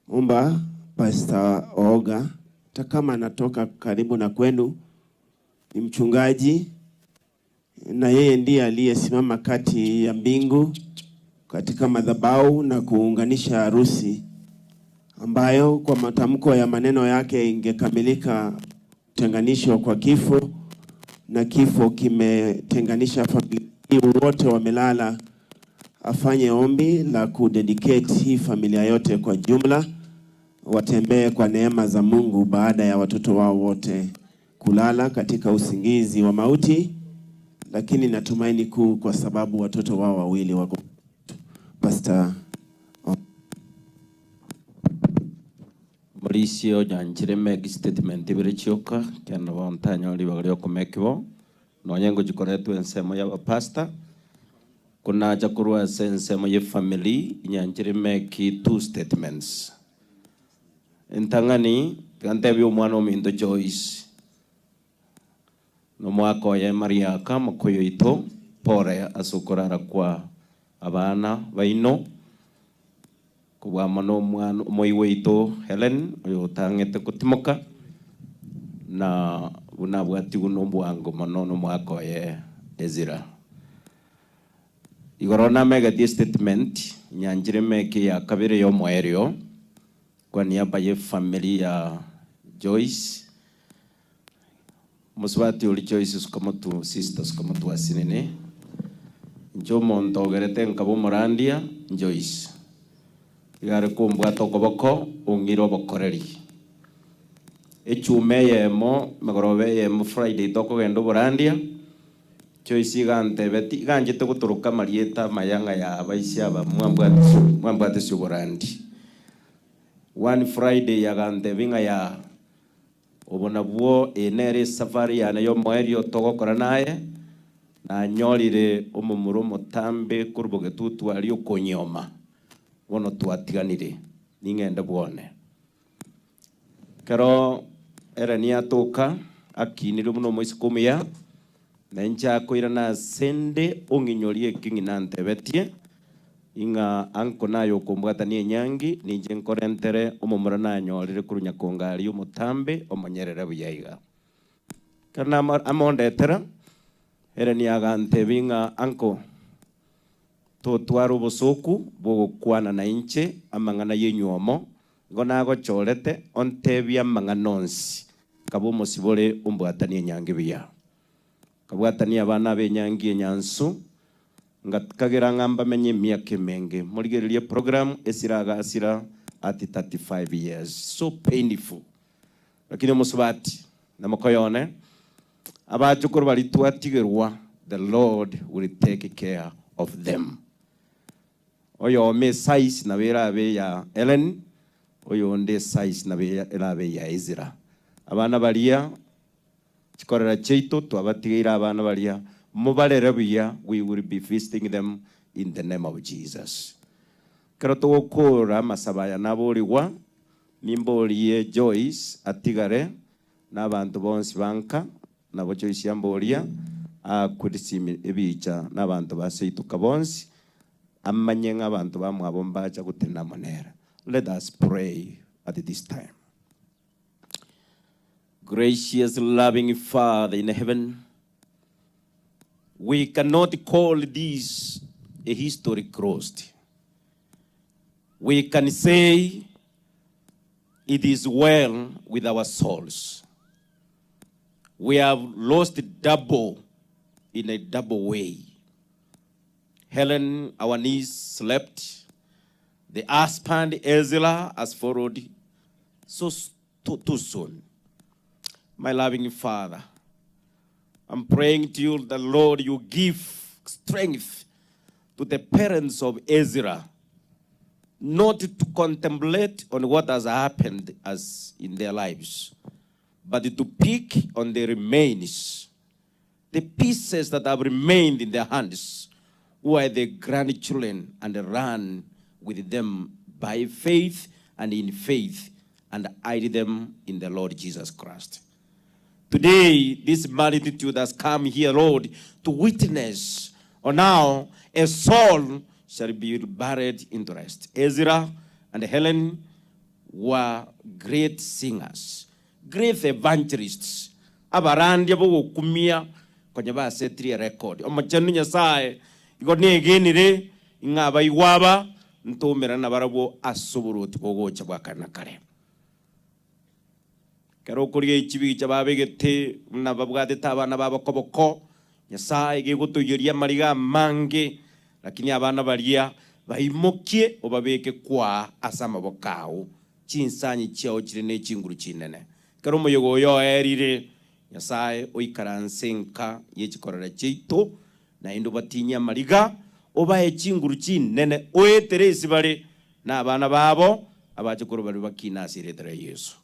Omba Pastor Ooga, hata kama anatoka karibu na kwenu, ni mchungaji na yeye ndiye aliyesimama kati ya mbingu katika madhabahu na kuunganisha harusi ambayo kwa matamko ya maneno yake ingekamilika kutenganishwa kwa kifo, na kifo kimetenganisha familia hii, wote wamelala. Afanye ombi la kudedicate hii familia yote kwa jumla, watembee kwa neema za Mungu baada ya watoto wao wote kulala katika usingizi wa mauti, lakini natumaini kuu kwa sababu watoto wao wawili wako. Pastor Morisia onyanchire make statement ibere chioka, ekiagera nabo ntanyore ribaga ria okomeki bo, nonye ngochikoretwa ensemo ya abapastor, ko nacha korwa ase ensemo ye family, inyanchire make two statements. Entang'ani, tiga ntebie omwana ominto Joyce, na omwaka oye Mariaka, mokoyo oito, pore ase okorara kwa abana baino, Kobua amo nomwana omoigwa oito Helen, oyotang'ete gotimoka, na buna abwatigwe nobwango mono nomwaka oye Ezira. Igoro namegetie estatement nyanchire meke ya kabere y'omoerio kwa niaba y'efamiri ya Joyce, Mosubati oria Joyce Sukamotu, Sister Sukamotu asinene, Inche omonto ogerete nkaba omorandia, Joyce. Iga are kombwata okoboko ong'ire obokoreri. Echuma eyemo, emegoroba eyemo Friday tokogenda oborandia, Joyce iga antebeti, iga anchete gotoroka amarieta amaya ng'a ya abaisia aba mwambwatisi mwambwatisi oborandi. One Friday agantebia ng'a ya Obo nabwo eye nere esafari yane y'omoerio togokora naye, nanyorire omomura omotambe korwa bogetutu aria okonyioma, bono twatiganire, ning'ende bwone. Ekero Eleni atoka, akinire buna omoiseke omuya, na inche akoirana ase 'nde ong'inyorie eki ng'ina antebetie, Ing'a anko naye okombwatania enyangi, ninche nkorentere omomura nanyorire korwa nyakongo aria omotambe omonyerere buya iga. Ekero namondetera, ere niagantebia ng'a anko, totware obosooku bw'ogokwana nainche amang'ana y'enywomo, igo nagochorete ontebie amang'ana onsi, nkaba omosibore ombwatanie enyangi buya. Nkabwatania abana ab'enyangi enyansu, Ngakagera ng'a mbamenye emiaka emenge. Morigererie program esira agasira at 35 years. So painful. Lakini omosubati na mokoyone abachokoro baria twatigerwa the Lord will take care of them. Oyomo esize nabo erabe eya Ellen, oyonde esize nabo erabe eya Ezra. Abana baria Chikorera chiaito twabatigeire abana baria, mobarere buya, we will be visiting them in the name of Jesus. Ekero togokoora amasabo aya naborigwa, nimborie Joyce atigare na abanto bonsi ba nka, nabo Joyce amboria aakwe risimi ebicha na abanto ba seito ka bonsi, amanye ng'a abanto bamwabo mbacha gotenena amo nere. Let us pray at this time. Gracious loving Father in heaven, we cannot call this a history closed. We can say it is well with our souls. We have lost double in a double way. Helen, our niece, slept. The husband, Ezra, has followed so too, too soon. My loving Father, I'm praying to you, the Lord, you give strength to the parents of Ezra not to contemplate on what has happened as in their lives, but to pick on the remains, the pieces that have remained in their hands, who are the grandchildren, and run with them by faith and in faith, and hide them in the Lord Jesus Christ. Today, this multitude has come here, Lord, to witness on how a soul shall be buried into rest. Ezra and Helen, were great singers, great evangelists, abarandia b'ogokumia konya basetirie erekodi. Omochenu Nyasae igo negenire ing'a abaigwa aba ntoumerane nabarabwo ase oboruoti bogocha bwa kare na kare. Ekero okorigia chibicha babegete buna babwatete abana babo koboko, Nyasae gegotoiyeria amariga amange, lakini abana baria baimokie obabeke kwaa ase amaboko ao, chinsanyi chiao chire ne chinguru chinene. Ekero omoyega oyo oerire, Nyasae oikaranse enka ye chikorera chiaito, naende obatinyie amariga, obae chinguru chinene, oetere ase bare na abana babo, abachokoro baria bakine ase erieta ria Yeso.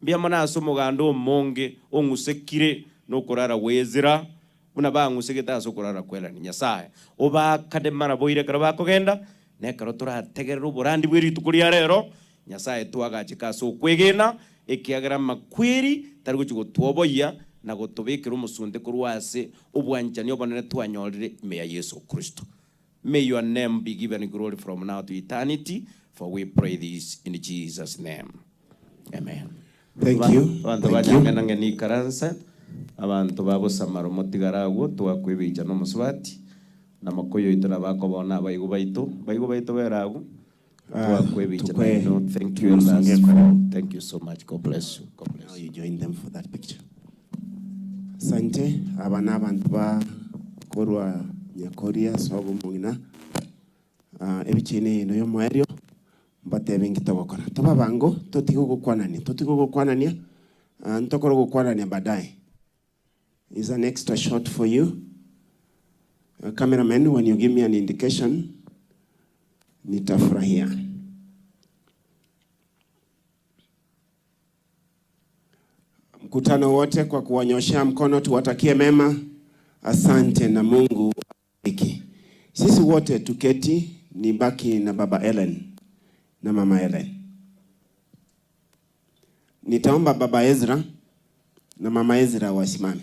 Mbuya mono ase omoganda omonge ong'usekire nokorara gw'Ezra, buna bang'usegete ase okorara kw'Elani. Nyasae obaakane maraboire ekero bakogenda, na ekero torategerere oborandi bwe rituko ria rero, Nyasae twagacheke ase okwegena, ekiagera amakweri tari gochia gotwoboyia na gotobekera omosunte korwa ase obwanchani obonene twanyorire ime ya Yeso Kristo. May your name be given glory from now to eternity, for we pray this in Jesus name. Amen. Thank you. Abanto Thank you. banyang'e nang'e nikaranse, abanto ba bosamaro motigare agwo, twakwebicha nomosubati, na makoyo oito nabo akoba na abaigwa baito, baigwa baito bere agwo, Ah, twakwebicha tukwe naino. Thank you tusonge elders karibu. for, thank you so much. God bless you. God bless Now you. you join them for that picture. Asante, aba nabanto ba korwa Nyakoria sobo omong'ina. Ah, ebicheni eye noyo omoerio mbatebe inki togokora. Tobe abango totige ogokwanania, totige ogokwanania, ah, ntokore ogokwanania baadaye. Is an extra shot for you. Cameraman, when you give me an indication, nitafurahia. Mkutano wote kwa kuwanyoshea mkono tuwatakie mema. Asante na Mungu awabariki. Sisi wote tuketi, nibaki na Baba Ellen na Mama Ellen. Nitaomba Baba Ezra na Mama Ezra wasimame.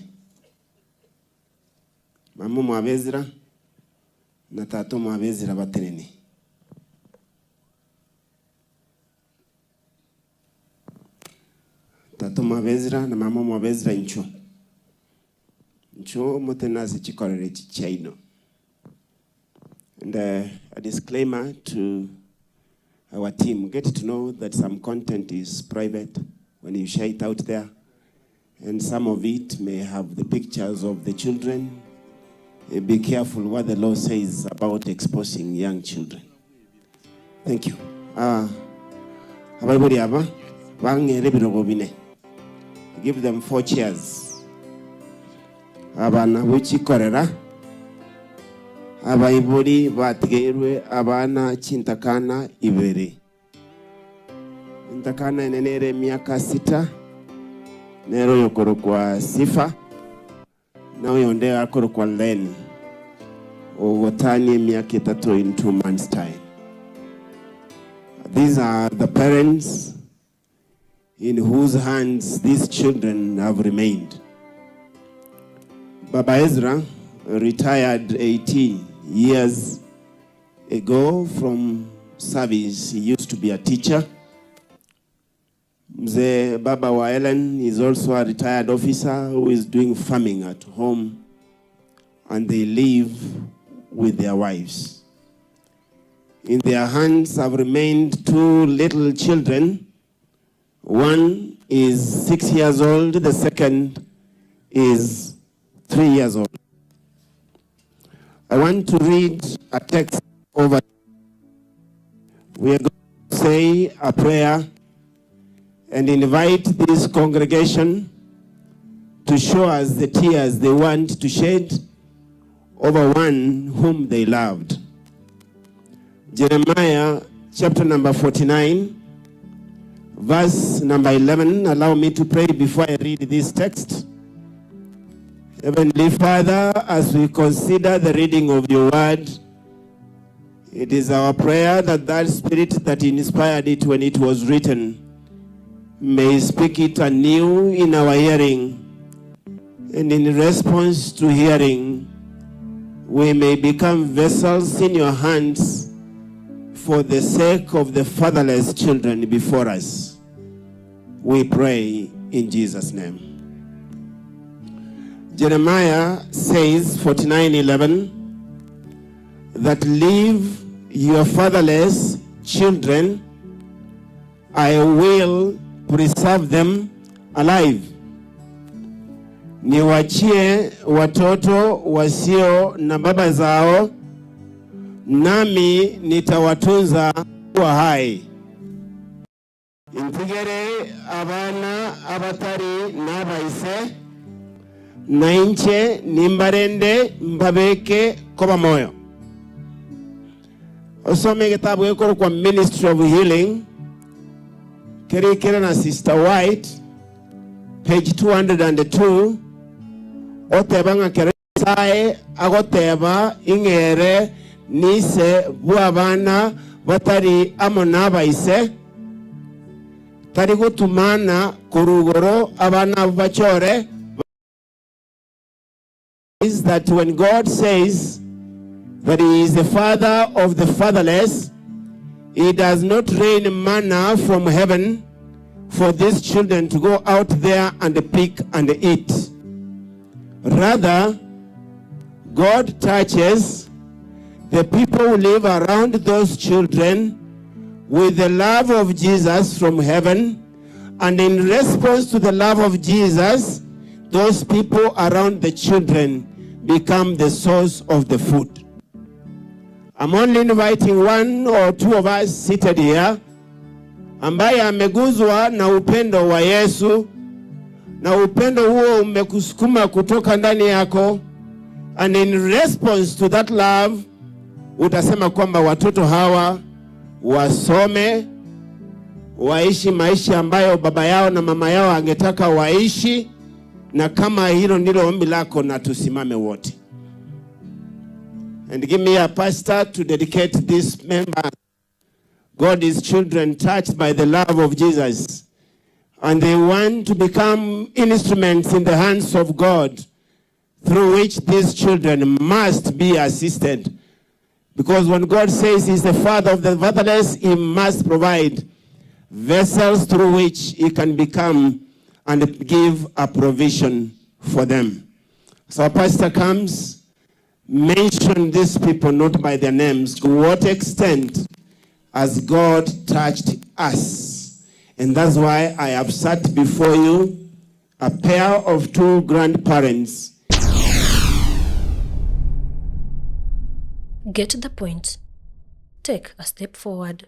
Mama omwabo Ezra na tata omwabo Ezra batenene. Tata omwabo Ezra na mama omwabo Ezra inchuo. Inchuo motenene ase chikorero echi chiaino. And a disclaimer to our team, get to know that some content is private when you share it out there, and some of it may have the pictures of the children. Be careful what the law says about exposing young children. Thank you. Ah, abaibori aba bang'ere ebirogo bine. Give them four chairs. Aba nabwo chikorera abaibori batigeirwe abana chintakana ibere. Entakana ene nere emiaka sita, nere oyokorokwa Sifa, na oyonde akorokwa Len, ogotania emiaka etato in 2 months time. These are the parents in whose hands these children have remained. Baba Ezra retired 18 years ago from service. He used to be a teacher. Mzee Baba wa Ellen is also a retired officer who is doing farming at home, and they live with their wives. In their hands have remained two little children. One is 6 years old, the second is 3 years old. I want to read a text over. We are going to say a prayer and invite this congregation to show us the tears they want to shed over one whom they loved. Jeremiah chapter number 49, verse number 11. Allow me to pray before I read this text. Heavenly Father, as we consider the reading of your word, it is our prayer that that spirit that inspired it when it was written may speak it anew in our hearing, and in response to hearing, we may become vessels in your hands for the sake of the fatherless children before us. We pray in Jesus name. Jeremiah says 49:11 that leave your fatherless children I will preserve them alive. Niwachie watoto wasio na baba zao, nami nitawatunza kuwa hai. Intigere abana abatari nabaise, na inche nimbarende mbabeke koba moyo. Osome egetabu gekorokwa Ministry of Healing, kerikire na Sister White, page 202, oteba ng'a kero Nyasae agoteba ing'ere nise bw'abana batari amo nabaise, tari gotumana korwa igoro abana abwo bachore, is that when God says that he is the father of the fatherless, he does not rain manna from heaven for these children to go out there and pick and eat. Rather, God touches the people who live around those children with the love of Jesus from heaven, and in response to the love of Jesus, those people around the children become the source of the food. I'm only inviting one or two of us seated here ambaye ameguzwa na upendo wa Yesu na upendo huo umekusukuma kutoka ndani yako, and in response to that love utasema kwamba watoto hawa wasome, waishi maisha ambayo baba yao na mama yao angetaka waishi, na kama hilo ndilo ombi lako, na tusimame wote. And give me a pastor to dedicate this member. God is children touched by the love of Jesus. And they want to become instruments in the hands of God through which these children must be assisted. Because when God says he's the father of the fatherless, he must provide vessels through which he can become and give a provision for them. So our pastor comes, mention these people not by their names. To what extent has God touched us? And that's why I have sat before you a pair of two grandparents. Get the point. Take a step forward.